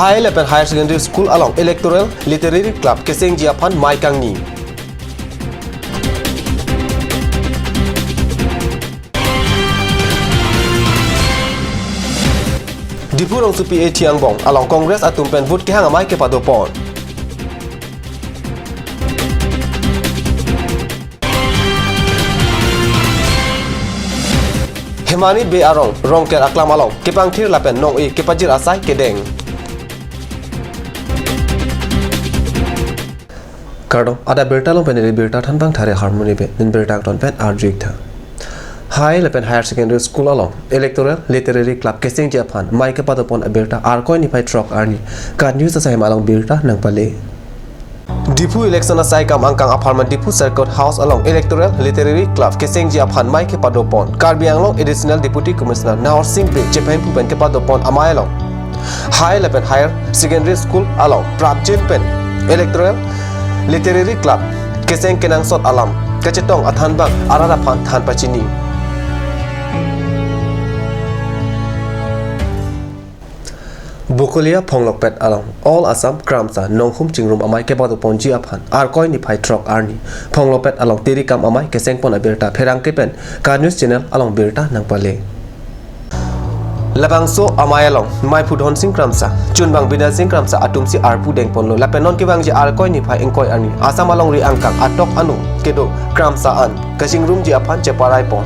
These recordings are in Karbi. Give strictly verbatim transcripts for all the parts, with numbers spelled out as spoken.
High lapen Higher Secondary School along Electoral Literary Club kesengji aphan mei kangni. Diphu Rongsopi Eithi angbong along Congress atum pen vote kehang amei kepadopon. Hemani Bey arong Rongker aklam along kepangthir lapen nong-e kepajir asai kedeng. Kardom, adap birta along pen neli birta thanbang thare Harmony Bey, nin birta ton pen arju-ik tha. High lapen Higher Secondary School along Electoral Literary Club kesengji aphan mei kepadopon abirta Arkoi niphai throk arni KAT News asai hem along birta nangpale. Diphu election asai kam angkang apharman Diphu Circuit House along Electoral Literary Club kesengji aphan mei kepadopon Karbi Anglong Additional Deputy Commissioner Nahorsing Bey chephenpu pen kepadopon amei along High lapen Higher Secondary School along prapjin pen Electoral Literary Club keseng kenangsot alam kachetong athanbang arat aphan than pachini. Bokolia Phonglokpet along All Assam Kramsa Nonghum Chingrum amei kepadoponji aphan Arkoi niphai throk arni Phonglokpet along terikam amei kesengpon abirta pherangke pen KAT News Channel along birta nangpale. Labangso amei along Meiphu Dhonsing Kramsa, Chunbang Bidyasing Kramsa atumsi arpu dengponlo lapen non kevangji Arkoi niphai ingkoi arni Assam alongri angkang atok anu kedo Kramsa an kachingrumji aphan cheparaipon.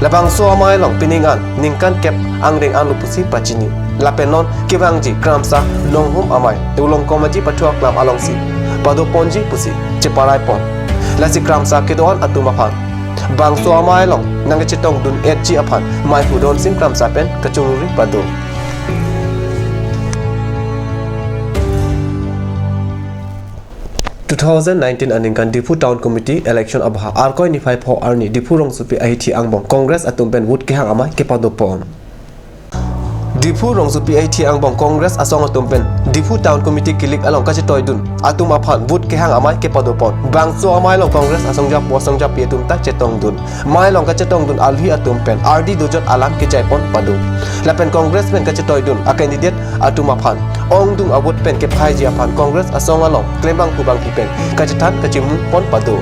Labangso amei along pining an ningkan kep angdeng anlo pusi pachini. Lapen non kevangji Kramsa Nonghum amei Ulong Komaji Pathu aklam alongsi padoponji pusi cheparaipon. Lasi Kramsa kedo-an atum aphan bangso amei along nangkachetongdun-etji aphan Meiphu Dhonsing Kramsa pen kachingrumri pado. Two thousand nineteen aningkan Diphu Town Committee election abha Arkoi niphai pho arni Diphu Rongsopi Eithi angbong Congress atum pen vote kehang amei kepadopon. Diphu Rongsopi Eithi angbong Congress asong atum pen Diphu Town Committee kilik along kachetoidun atum aphan vote kehang amei kepadopon. Bangso amei along Congress asongjapo asongjapi atum ta chetongdun. Mei along kachetongdun alhi atum pen ardi dojot alam kejaipon pado. Lapen Congress pen kachetoidun a candidate atum aphan ongdung a-vote pen kephaiji aphan Congress asong along klembangphu bangpi pen kachethan kachimupon pado.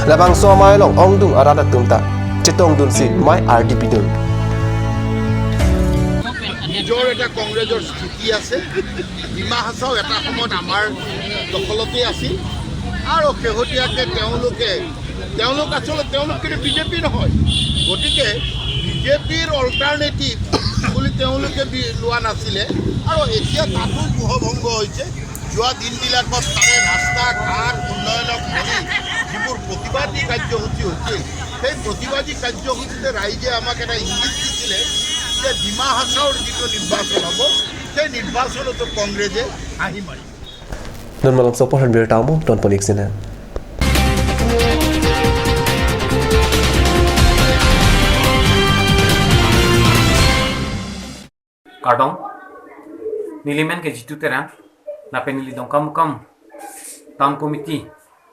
Labangso amei along ongdung arat atum ta chetongdunsi mei ardi pidun. নিজৰ এটা কংগ্ৰেছৰ স্থিতি আছে। ডিমা হাছাও এটা সময়ত আমাৰ দখলতেই আছিল আৰু শেহতীয়াকৈ তেওঁলোকে তেওঁলোক আচলতে তেওঁলোক কিন্তু বিজেপি নহয়, গতিকে বিজেপিৰ অল্টাৰনেটিভ বুলি তেওঁলোকে বি- লোৱা নাছিলে। আৰু এতিয়া তাতো গৃহভংগ হৈছে। যোৱা দিনবিলাকত তাৰে ৰাস্তা ঘাট উন্নয়নক ধৰি যিবোৰ প্ৰতিবাদী কাৰ্যসূচী হৈছিল, সেই প্ৰতিবাদী কাৰ্যসূচীতে ৰাইজে আমাক এটা ইংগিত দিছিলে যে ডিমা হাছাওৰ যিটো নিৰ্বাচন হ'ব, সেই নিৰ্বাচনতো কংগ্ৰেছে হাঁহি মাৰিব। Non malomso apor han birta amo tonpon-ik sina. Kardom. Neli men ke Jitu Terang. Lapen neli Dongkamukam Town Committee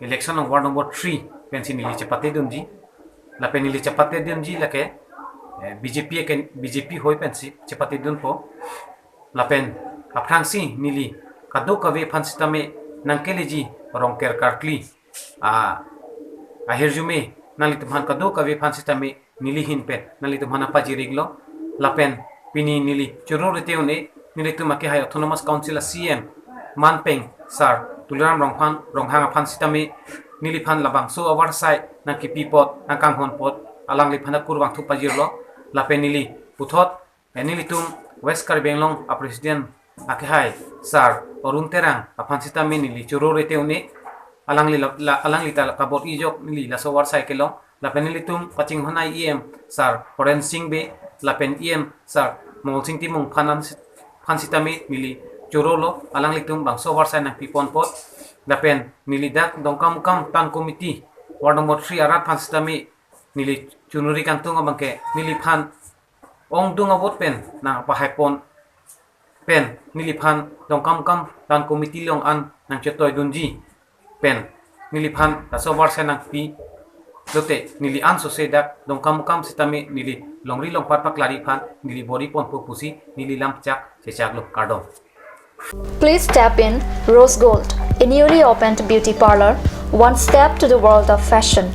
election along ward number three pensi neli chepatedunji. Lapen neli chepatedunji lake, eh, B J P ke, B J P hoi pensi chepatedunpo. Lapen aphrangsi neli kadokave aphan sitame nangkeleji Rongker karkli, ah, ahirjume nanglitum aphan kadokave aphan sitame neli ahin pen nanglitum aphan nangpajir-iklo. Lapen pini neli choro rete un-e, nelitum akehai Autonomous Council a C E M manpeng Sir Tuliram Ronghang, Ronghang aphan sitame neliphan labangso avarsai nangkipi apot, nangkanghon apot, alangliphan akur vangthu pajirlo. Lapen neli puthot, eh, nelitum West Karbi Anglong a President akehai Sir Arun Terang aphan sitame neli choro rete un-e, alangli la, la, alangli ta kabor-ijok neli laso avarsai kelong. Lapen nelitum kachinghon a E M Sir Horen Sing Bey, lapen E M Sir Mongol Sing Timung aphan an sit-, aphan sitame neli chorolo, alanglitum bangso avarsai nangpipon apot. Lapen neli dak Dongkamukam Town Committee ward number three arat aphan sitame neli chonuri kangtung abangke neliphan ongdung a-vote pen nangpahaipon pen neliphan Dongkamukam Town Committee along an nangchetoidunji pen neliphan laso avarsai nangpi lote neli ansose dak Dongkamukam sitame neli longri longpat paklari aphan neli bor-iponpo pusi neli lam chak chechaklo, kardom. Please step in Rose Gold, a newly opened beauty parlor, one step to the world of fashion.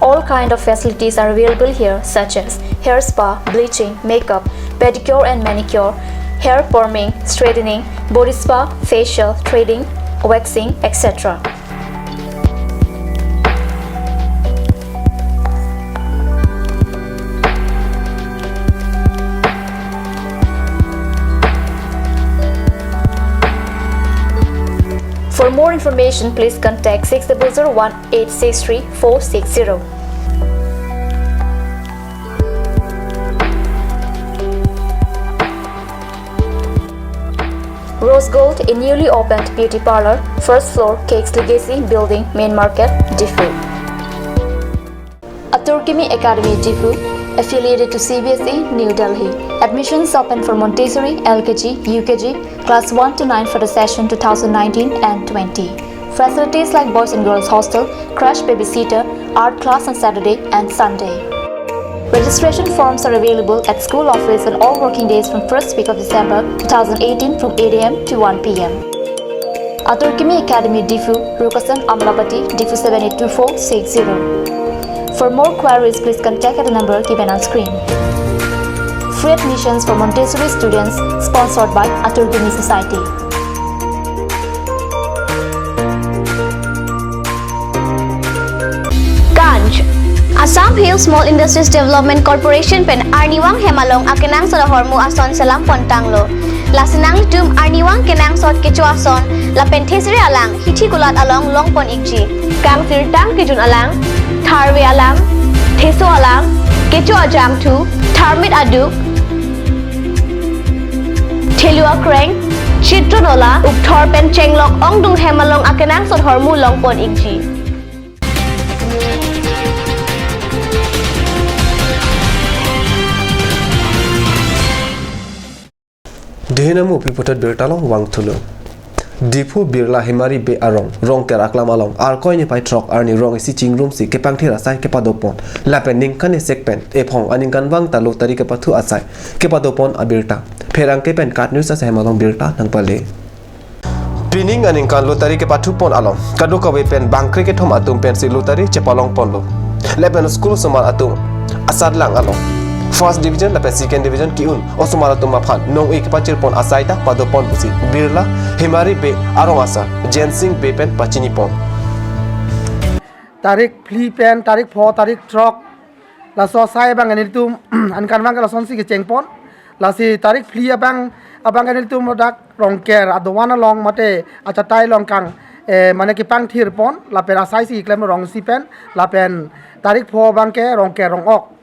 All kind of facilities are available here, such as hair spa, bleaching, makeup, pedicure and manicure, hair perming, straightening, body spa, facial, threading, waxing, et cetera. For more information, please contact six double zero one eight six three four six zero. Rose Gold, a newly opened beauty parlor, first floor, Cakes Legacy Building, Main Market, Diphu. Atur Kimi Academy, Diphu, affiliated to C B S E, New Delhi. Admissions open for Montessori, L K G, U K G, class one to nine for the session two thousand nineteen and twenty. Facilities like boys and girls hostel, crash babysitter, art class on Saturday and Sunday. Registration forms are available at school office on all working days from first week of December two thousand eighteen from eight A M to one P M. Atur Kimi Academy, Diphu, Rukasan Amlapati, Diphu seven eight two four six zero. For more queries, please contact at the number given on screen. Free admissions for Montessori students, sponsored by Atur Kimi Society. Ganj. Assam Hill Small Industries Development Corporation pen arnivang hem along akenangsot ahormu ason selam pon tanglo. Lasi nanglitum arnivang kenangsot kecho ason lapen thesere alang hithi kulat along long pon ikji. Kangsirtang kejun alang, tharve alang, theso alang, kecho ajangthu, tharmit aduk, thelu akreng, chitron ola, ukthor pen chenglok ongdung hem along akenangsot ahormu long pon ikji. Dihinamu piputhot birta along vangthulo. Diphu Birla Himari Bey arong, Rongker aklam along, Arkoi niphai throk arni rong isi chingrumsi kepangthir asai kepado pon. Lapen ningkan isek pen ephong aningkanvang ta lottery kepathu asai kepado pon abirta. Pherangke pen KAT News asai hem along birta nangpale. Pining aningkan lottery kepathu pon along, kadokave pen bangkre kethom atum pensi lottery chepalong ponlo. Lapen school osomar atum asatlang along first division lapen second division ke-un osomar atum aphan nong-e kepachir pon asai ta pado pon pusi Birla Himari Bey arong asar Jensing Bey pen pachini pon. Tarik phli pen tarik pho, tarik throk, laso asai abang nelitum aningkanvang ke lasonsi kecheng pon. Lasi tarik phli abang, abang nelitum dak Rongker adovan along mate achatai along kang, eh, mane kepangthir pon, lapen asai si keklem rong isi pen, lapen tarik pho abang ke Rongker rong-ok,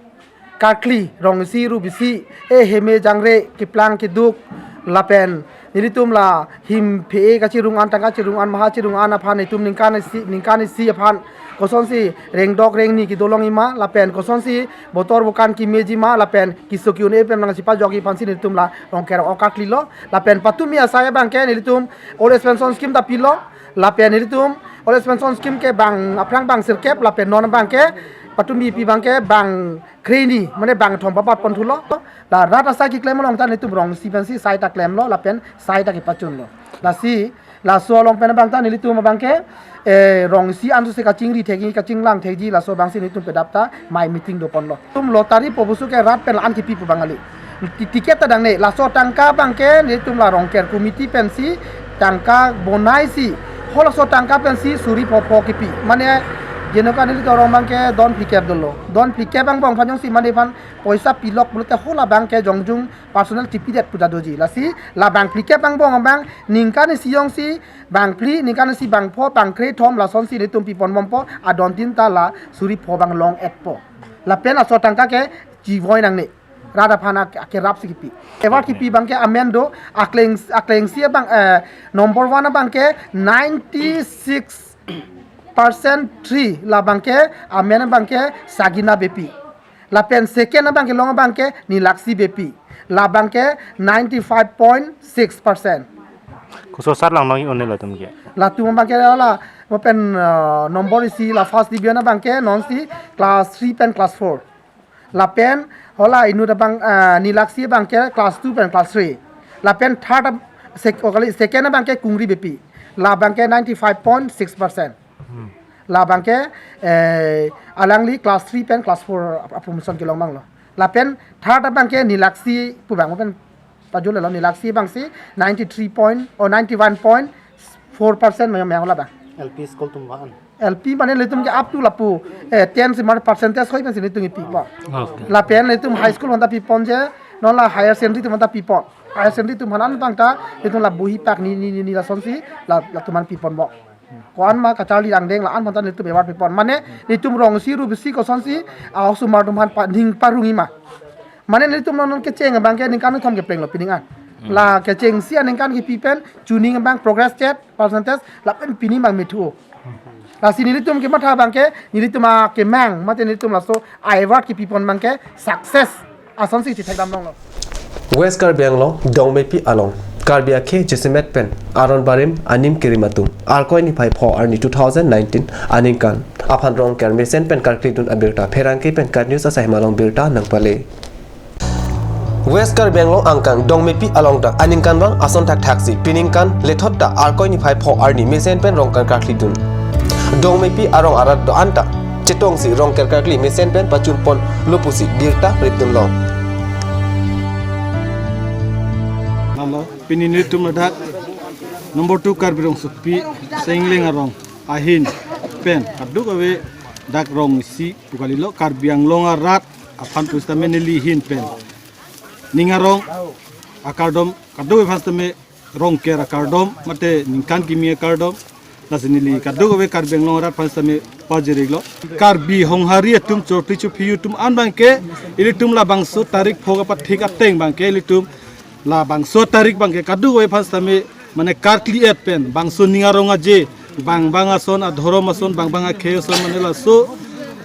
karkli, rong isi, ru bisi, eh, heme jangre, keplang keduk, lapen nelitum la him phe-e kachirung an, tangka chirung an, maha chirung an aphan, itum ningkan isi, ningkan isi aphan kosonsi rengdok rengni kedo longji ma, lapen kosonsi botor bokan kemeji ma, lapen keso ke-un-e pen nangsi pajokji aphansi nelitum la Rongker rong-ok karklilo. Lapen patumi asai abang ke nelitum Old Age Pension Scheme ta pilo. Lapen nelitum Old Age Pension Scheme ke bang aphrang bang sirkep, lapen non abang ke patumi pi abang ke bang kreni, mane bang thom papat ponthulo. La rat asai keklem along ta nelitum rong isi pensi sai ta klemlo, lapen sai ta kepachunlo. Lasi laso along pen abang ta nelitum abang ke, eh, rong isi ansose kachingri thekji, kachinglang thekji, laso abangsi nelitum pedap ta mai meeting do ponlo. Tum lottery po pusu ke rat pen la-an kipi pu abang kali. Ti-, ticket ta dangne, laso tangka abang ke nelitum la Rongker committee pensi tangka bonaisi, halaso tangka pensi suri pho pho kipi. Mane jenoka nelitum arong abang ke don phlikep dolo. Don phlikep angbong aphan jongsi mane aphan poisa pilok pulote hala abang ke jongjung personal tipidet pu ta doji. Lasi la bang phlikep angbong abang ningkan isi jongsi bang phli, ningkan isi bang pho, bang kre thom, lasonsi nelitum pi pon bompo, adon tin ta la suri pho abang long-etpo. Lapen laso tangka ke chivoi nangne. Rat aphan ak-, akerapsi kipi. Award kipi abang ke amen do, akleng, aklengsi abang, eh, number one abang ke ninety six percent three, la abang ke amen abang ke Sagina Beypi. Lapen second abang ke long abang ke Nilaksi Beypi. La abang ke ninety five point six percent. Koso sat lang nang un-e latum ke? Latum abang ke hala mo pen, uh, number isi la first division abang ke non si class three pen class four. Lapen hala inut abang, uh, Nilaksi abang ke class two pen class three. Lapen third ab-, sec-, oh, kali, second abang ke Kungri Beypi. La abang ke ninety-five point six percent. Hmm. La abang ke, eh, alangli class three pen class four ap-, promotion kelong abang lo. Lapen third abang ke Nilaksi pu abang pen pajul lo, Nilaksi abang si ninety-three point or ninety-one point four percent mayam mayam la abang. L P school atum aphan. L P mane nelitum ke up to lapu, eh, ten si mar percentage hoi pensi nelitum kipi po. Okay. Lapen nelitum high school aphanta pipon je, non la higher secondary atum aphanta pipon. Higher secondary atum aphan abang ta, nelitum la bohi pak ni ni ni ni lasonsi, la, latum aphan pipon po. Ko-an ma kacharli dangdeng la-an aphanta nelitum award pipon. Mane nelitum rong isi rup isi kosonsi, ah, osomar atum aphan pa, ning parong-i ma. Mane nelitum non non kecheng abang ke ningkan kethom kepleng lo pining an. Hmm. La kechengsi aningkan kipi pen chuning abang progress chart percentage lapen pining abang methu. Lasi nelitum kematha abang ke nelitum akemang mate nelitum laso award kipipon abang ke success asonsi chithek dam longlo. West Karbi Anglong Dongmepi along Karbi akhei jasemet pen aron barim anim kerim atum Arkoi niphai pho arni two thousand nineteen aningkan aphan Rongker mesen pen karkli dun abirta pherangke pen KAT News asai hem along birta nangpale. West Karbi Anglong angkang Dongmepi along ta aningkanvang ason thakthaksi piningkan lethot ta Arkoi niphai pho arni mesen pen Rongker karkli dun. Dongmepi arong arat do-an ta chetongsi Rongker karkli mesen pen pachunpon lo pusi birta rip dunlong. Hello, pini nelitum ladak number two Karbi Rongsopi Sengleng arong ahin pen kadokave dak rong isi pu kalilo, Karbi Anglong arat aphan pusitame neli ahin pen ning arong akardom, kadokave aphan sitame Rongker akardom mate ningkan kimi akardom. Lasi neli kadokave Karbi Anglong arat aphan sitame pajir-iklo. Karbi Honghari atum chorti chophi atum an abang ke ilitum labangso tarik pho kapathik ateng abang ke ilitum labangso tarik abang ke kadokave aphan sitame mane karkli-et pen bangso ning arong aje, bang bang ason, adhorom ason, bang bang akhei ason, mane laso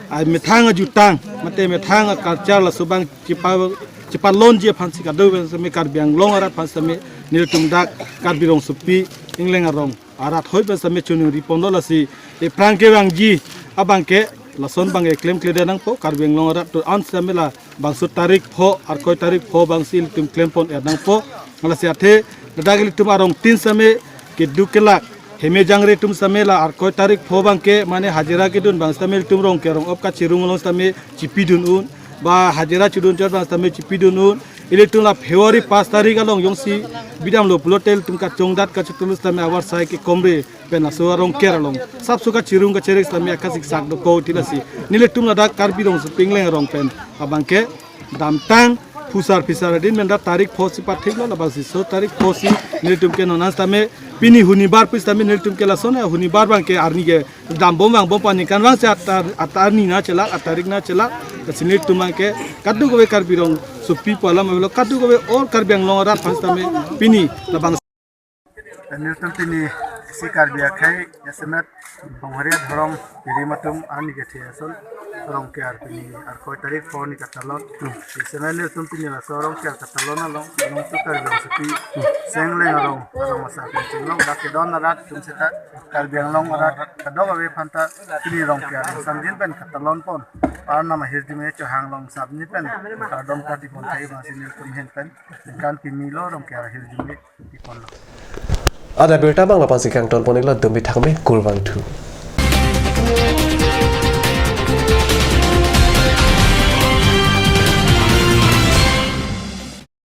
amethang ajutang mate methang aculture laso abang chepa, chepalonji aphansi kadokave sitame Karbi Anglong arat aphan sitame nelitum dak Karbi Rongsopi Sengleng arong arat hoi pen sitame choningri ponlo. Lasi ephrang kevangji abang ke lason abang ke klemkledet nangpo, Karbi Anglong arat do-an sitame labangso tarik pho, Arkoi tarik pho abangsi ilitum klempon-et nangpo. Lasi athe ladak ilitum arong tin sitame keduk kelak heme jangre atum sitame la Arkoi tarik pho abang ke mane hajira kedun abang sitame ilitum Rongker rong-op kachirung along sitame chipidun un, ba hajira chodun chot abang sitame chipidun un. Ilitum la February pas tarik along jongsi bidamlo pulote ilitum kachongdat kachetulu sitame awar sai kekomre pen laso Rongker along sapso kachirung kacherek sitame akasiksak dokok ti. Lasi nelitum ladak Karbi Rongsopi Sengleng arong pen abang ke damtang phusar phisar adin pen dak tarik pho si pathiklo, labangsi so tarik pho si nelitum ke non an sitame pini hunibar pusitame nelitum ke lason ahunibar abang ke arni kedambom vangbom pu aningkanvang si atar, atar arni nangchelak, atarik nangchelak. Lasi nelitum abang ke kadokave Karbi Rongsopi pu alam avelo, kadokave all Karbi Anglong arat aphan sitame pini labang nelitum pini isi Karbi akhei jasemet Honghari adhorom pirim atum arni kethe ason Rongker pini Arkoi tarik pho arni katalon. Jasemet nelitum pini laso Rongker katalon along, along tu Karbi Rongsopi Sengleng arong, arong asa pen chenglok dak kedon arat atum seta Karbi Anglong arat kadokave aphan ta pini Rongker samjin pen katalon pon. Arnam ahirjume chohang long samjin pen kardom kati pon thai abangsi nelitum ahin pen ningkan kimi lo Rongker ahirjume. Ada birta abang lapu-ansi kangton pon-iklo, dumi thakme, kurvangthu.